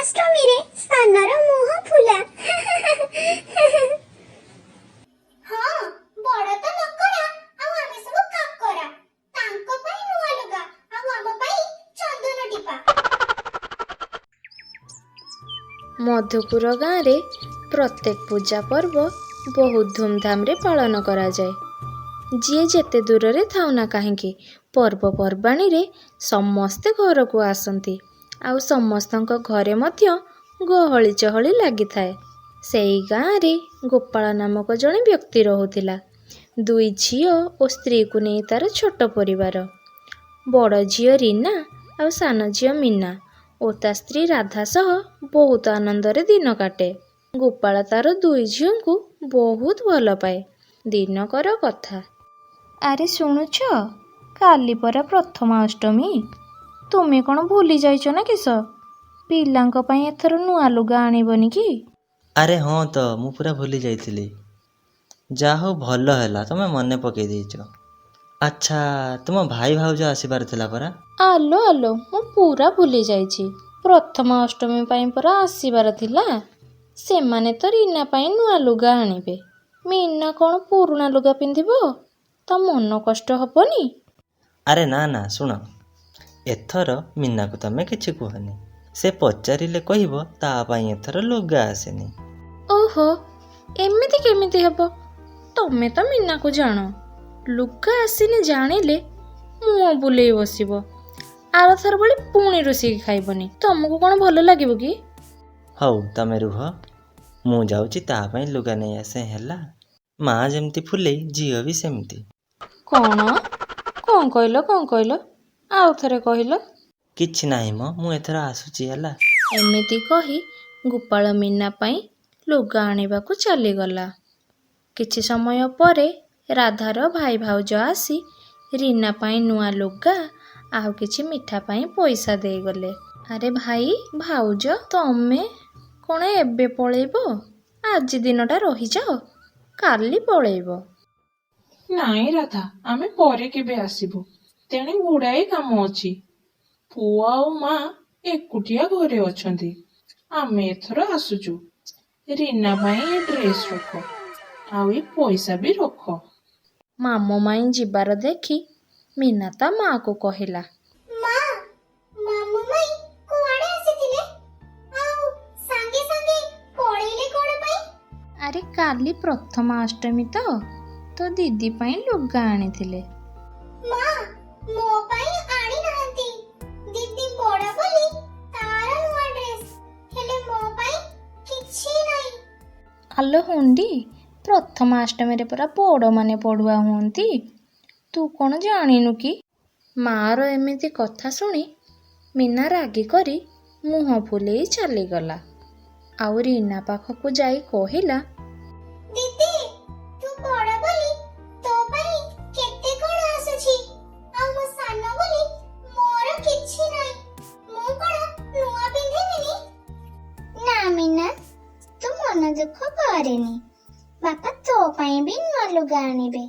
ପ୍ରଥମାଷ୍ଟମୀରେ ସାନର ମୁହଁ ଫୁଲା। ହଁ, ବଡ ତ ମକରା ଆଉ ଆମେ ସବୁ କାକରା। ତାଙ୍କ ପାଇଁ ନୂଆ ଲୁଗା ଆଉ ଆମ ପାଇଁ ଚନ୍ଦନ ଟିପା। ମଧୁପୁର ଗାଁରେ ପ୍ରତ୍ୟେକ ପୂଜା ପର୍ବ ବହୁତ ଧୁମଧାମରେ ପାଳନ କରାଯାଏ। ଯିଏ ଯେତେ ଦୂରରେ ଥାଉ ନା କାହିଁକି, ପର୍ବପର୍ବାଣୀରେ ସମସ୍ତେ ଘରକୁ ଆସନ୍ତି ଆଉ ସମସ୍ତଙ୍କ ଘରେ ମଧ୍ୟ ଗହଳି ଚହଳି ଲାଗିଥାଏ। ସେଇ ଗାଁରେ ଗୋପାଳ ନାମକ ଜଣେ ବ୍ୟକ୍ତି ରହୁଥିଲା। ଦୁଇ ଝିଅ ଓ ସ୍ତ୍ରୀକୁ ନେଇ ତାର ଛୋଟ ପରିବାର। ବଡ଼ ଝିଅ ରୀନା ଆଉ ସାନ ଝିଅ ମୀନା ଓ ତା ସ୍ତ୍ରୀ ରାଧା ସହ ବହୁତ ଆନନ୍ଦରେ ଦିନ କାଟେ। ଗୋପାଳ ତାର ଦୁଇ ଝିଅଙ୍କୁ ବହୁତ ଭଲ ପାଏ। ଦିନକର କଥା। ଆରେ ଶୁଣୁଛ, କାଲି ପରା ପ୍ରଥମାଷ୍ଟମୀ। ତୁମେ କ'ଣ ଭୁଲି ଯାଇଛ ନା କିସ? ପିଲାଙ୍କ ପାଇଁ ଏଥର ନୂଆ ଲୁଗା ଆଣିବନି କି? ଆରେ ହଁ ତ, ମୁଁ ପୁରା ଭୁଲି ଯାଇଥିଲି। ଯାହା ହଉ, ଭଲ ହେଲା ତମେ ମନେ ପକେଇ ଦେଇଛ। ଆଚ୍ଛା, ତୁମ ଭାଇ ଭାଉଜ ଆସିବାର ଥିଲା ପରା? ଆଲୋ ଆଲୋ, ମୁଁ ପୁରା ଭୁଲି ଯାଇଛି। ପ୍ରଥମା ଅଷ୍ଟମୀ ପାଇଁ ପରା ଆସିବାର ଥିଲା। ସେମାନେ ତ ରୀନା ପାଇଁ ନୂଆ ଲୁଗା ଆଣିବେ, ମୀନା କ'ଣ ପୁରୁଣା ଲୁଗା ପିନ୍ଧିବ? ତା ମନ କଷ୍ଟ ହବନି? ଆରେ ନା ନା, ଶୁଣ, ଏଥର ମୀନାକୁ ତମେ କିଛି କୁହନି। ସେ ପଚାରିଲେ କହିବ ତା ପାଇଁ ଏଥର ଲୁଗା ଆସିନି। ଓହୋ, ଏମିତି କେମିତି ହେବ? ତମେ ତ ମୀନାକୁ ଜାଣ, ଲୁଗା ଆସିନି ଜାଣିଲେ ମୁହଁ ବୁଲେଇ ବସିବ। ଆରଥର ଭଳି ପୁଣି ରୋଷେଇ ଖାଇବନି। ତମକୁ କ'ଣ ଭଲ ଲାଗିବ କି? ହଉ, ତମେ ରୁହ, ମୁଁ ଯାଉଛି ତା ପାଇଁ ଲୁଗା ନେଇ ଆସେ। ହେଲା, ମା ଯେମିତି ଫୁଲେଇ, ଝିଅ ବି ସେମିତି। କ'ଣ କ'ଣ କହିଲ? କ'ଣ କହିଲ? ଆଉ ଥରେ କହିଲ। କିଛି ନାହିଁ ମ, ମୁଁ ଏଥର ଆସୁଛି, ହେଲା। ଏମିତି କହି ଗୋପାଳ ମୀନା ପାଇଁ ଲୁଗା ଆଣିବାକୁ ଚାଲିଗଲା। କିଛି ସମୟ ପରେ ରାଧାର ଭାଇ ଭାଉଜ ଆସି ରୀନା ପାଇଁ ନୂଆ ଲୁଗା ଆଉ କିଛି ମିଠା ପାଇଁ ପଇସା ଦେଇଗଲେ। ଆରେ ଭାଇ ଭାଉଜ, ତମେ କ'ଣ ଏବେ ପଳେଇବ? ଆଜି ଦିନଟା ରହିଯାଅ, କାଲି ପଳେଇବ। ନାଇଁ ରାଧା, ଆମେ ପରେ କେବେ ଆସିବୁ। ତେଣେ ଗୁଡ଼ାଏ କାମ ଅଛି। ପୁଅ ଆଉ ମା ଏକୁଟିଆ ଘରେ ଅଛନ୍ତି। ଆମେ ଏଥର ଆସୁଛୁ। ରୀନା ପାଇଁ ଏ ଡ୍ରେସ୍ ରଖ ଆଉ ଏ ପଇସା ବି ରଖ। ମାମୁଁ ମାଇଁ ଯିବାର ଦେଖି ମୀନା ତା ମାଆକୁ କହିଲା, ମା, ମାମୁଁ ମାଇଁ କୁଆଡେ ଆସିଥିଲେ ଆଉ ସାଙ୍ଗେ ସାଙ୍ଗେ ପଳେଇଲେ କଣ ପାଇଁ? ଆରେ କାଲି ପ୍ରଥମା ଅଷ୍ଟମୀ ତ, ତୋ ଦିଦି ପାଇଁ ଲୁଗା ଆଣିଥିଲେ। ମା, ମୋ ପାଇଁ ଆଣି ନାହାନ୍ତି। ଦିଦି ବଡ ବୋଲି ତାର ନୂଆ ଡ୍ରେସ୍, ହେଲେ ମୋ ପାଇଁ କିଛି ନାହିଁ। ଆଲୋ ହୁଣ୍ଡି, ପ୍ରଥମାଷ୍ଟମୀରେ ପରା ବଡ଼ମାନେ ପଢୁଆ ହୁଅନ୍ତି, ତୁ କ'ଣ ଜାଣିନୁ କି? ମାଆର ଏମିତି କଥା ଶୁଣି ମୀନା ରାଗି କରି ମୁହଁ ଫୁଲେଇ ଚାଲିଗଲା ଆଉ ରୀନା ପାଖକୁ ଯାଇ କହିଲା, ଦିଦି, ତୁ ବଡ ବୋଲି ତୋ ପାଇଁ କେତେ କଣ ଆସୁଛି ଆଉ ମୁଁ ସାନ ବୋଲି ମୋର କିଛି ନାହିଁ। ମୁଁ କଣ ନୂଆ ପିନ୍ଧିବିନି? ନା ମୀନା, ତୁ ମନ ଦୁଃଖ କରେନି, ବାପା ତୋ ପାଇଁ ବି ନୂଆ ଲୁଗା ଆଣିବେ।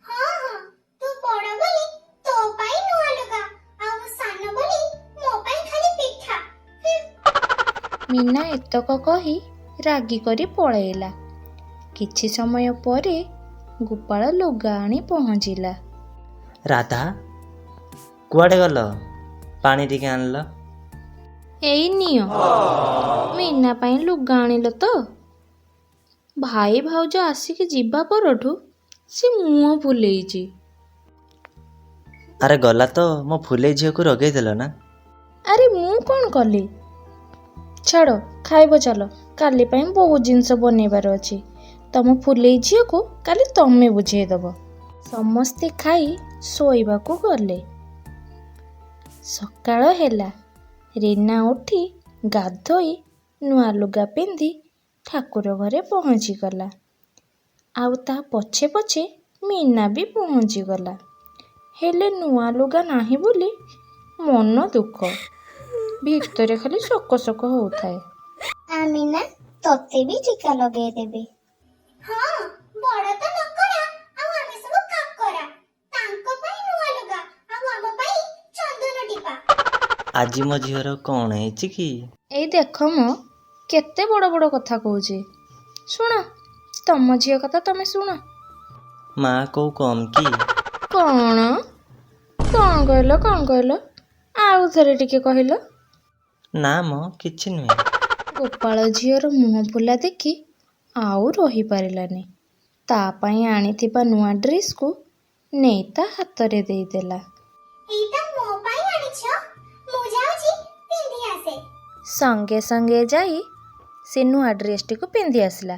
ହଁ ହଁ, ତୁ ବଡ ବୋଲି ତୋ ପାଇଁ ନୂଆ ଲୁଗା ଆଉ ମୁଁ ସାନ ବୋଲି ମୋ ପାଇଁ ଖାଲି ପିଠା। ମୀନା ଏତକ କହି ରାଗି କରି ପଳେଇଲା। କିଛି ସମୟ ପରେ ଗୋପାଳ ଲୁଗା ଆଣି ପହଞ୍ଚିଲା। ରାଧା, କୁଆଡ଼େ ଗଲ? ପାଣି ଟିକେ ଆଣିଲ। ଏଇ ନିଅ, ମୀନା ପାଇଁ ଲୁଗା ଆଣିଲ ତ? ଭାଇ ଭାଉଜ ଆସିକି ଯିବା ପରଠୁ ସେ ମୁହଁ ଫୁଲେଇଛି। ଆରେ ଗଲା ତ, ମୋ ଫୁଲେଇ ଝିଅକୁ ରଗେଇ ଦେଲ ନା? ଆରେ ମୁଁ କ'ଣ କଲି? ଛାଡ଼, ଖାଇବ ଚାଲ। କାଲି ପାଇଁ ବହୁତ ଜିନିଷ ବନେଇବାର ଅଛି। ତମ ଫୁଲେଇ ଝିଅକୁ କାଲି ତମେ ବୁଝେଇଦବ। ସମସ୍ତେ ଖାଇ ଶୋଇବାକୁ ଗଲେ। ସକାଳ ହେଲା। ରୀନା ଉଠି ଗାଧୋଇ ନୂଆ ଲୁଗା ପିନ୍ଧି ଠାକୁର ଘରେ ପହଞ୍ଚିଗଲା ଆଉ ତା ପଛେ ପଛେ ମୀନା ବି ପହଞ୍ଚିଗଲା। ହେଲେ ନୂଆ ଲୁଗା ନାହିଁ ବୋଲି ମନ ଦୁଃଖ, ଭିତରେ ଖାଲି ଶୋକ ଶୋକ ହଉଥାଏ। ଆ ମୀନା, ତତେ ବି ଟିକା ଲଗେଇଦେବି। ହଁ, ବଡ ତ ମକରା ଆଉ ଆମେ ସବୁ କାକରା। ତାଙ୍କ ପାଇଁ ନୂଆ ଲୁଗା ଆଉ ଆମ ପାଇଁ ଚନ୍ଦନ ଟିପା। ଆଜି ମୋ ଝିଅର କ'ଣ ହେଇଛି କି? ଏଇ ଦେଖ ମ, କେତେ ବଡ଼ ବଡ଼ କଥା କହୁଛି। ଶୁଣ, ତମ ଝିଅ କଥା ତମେ ଶୁଣ। ମା କୋଉ କମ୍ କି? କ'ଣ କ'ଣ କହିଲ? କ'ଣ କହିଲ? ଆଉ ଥରେ ଟିକେ କହିଲ। ନା ମ, କିଛି ନୁହେଁ। ଗୋପାଳ ଝିଅର ମୁହଁ ଫୁଲା ଦେଖି ଆଉ ରହିପାରିଲାନି। ତା ପାଇଁ ଆଣିଥିବା ନୂଆ ଡ୍ରେସ୍କୁ ନେଇ ତା ହାତରେ ଦେଇଦେଲା। ଏଇଟା ମୋ ପାଇଁ ଆଣିଛ? ମୁଁ ଯାଉଛି ପିନ୍ଧି ଆସେ। ସଙ୍ଗେ ସଙ୍ଗେ ଯାଇ ସେ ନୂଆ ଡ୍ରେସ୍ଟିକୁ ପିନ୍ଧି ଆସିଲା।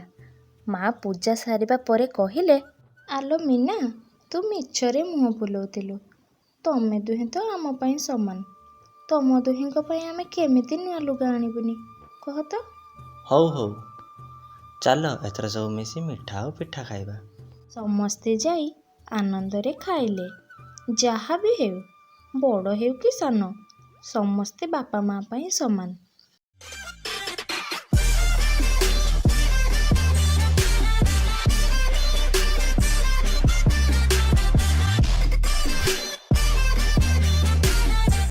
ମା ପୂଜା ସାରିବା ପରେ କହିଲେ, ଆଲୋ ମୀନା, ତୁ ମିଛରେ ମୁହଁ ଫୁଲଉଥିଲୁ। ତମେ ଦୁହେଁ ତ ଆମ ପାଇଁ ସମାନ। ତମ ଦୁହିଁଙ୍କ ପାଇଁ ଆମେ କେମିତି ନୂଆ ଲୁଗା ଆଣିବୁନି କହ ତ? ହଉ ହଉ, ଚାଲ ଏଥର ସବୁ ମିଶି ମିଠା ଆଉ ପିଠା ଖାଇବା। ସମସ୍ତେ ଯାଇ ଆନନ୍ଦରେ ଖାଇଲେ। ଯାହା ବି ହେଉ, ବଡ଼ ହେଉ କି ସାନ, ସମସ୍ତେ ବାପା ମା ପାଇଁ ସମାନ।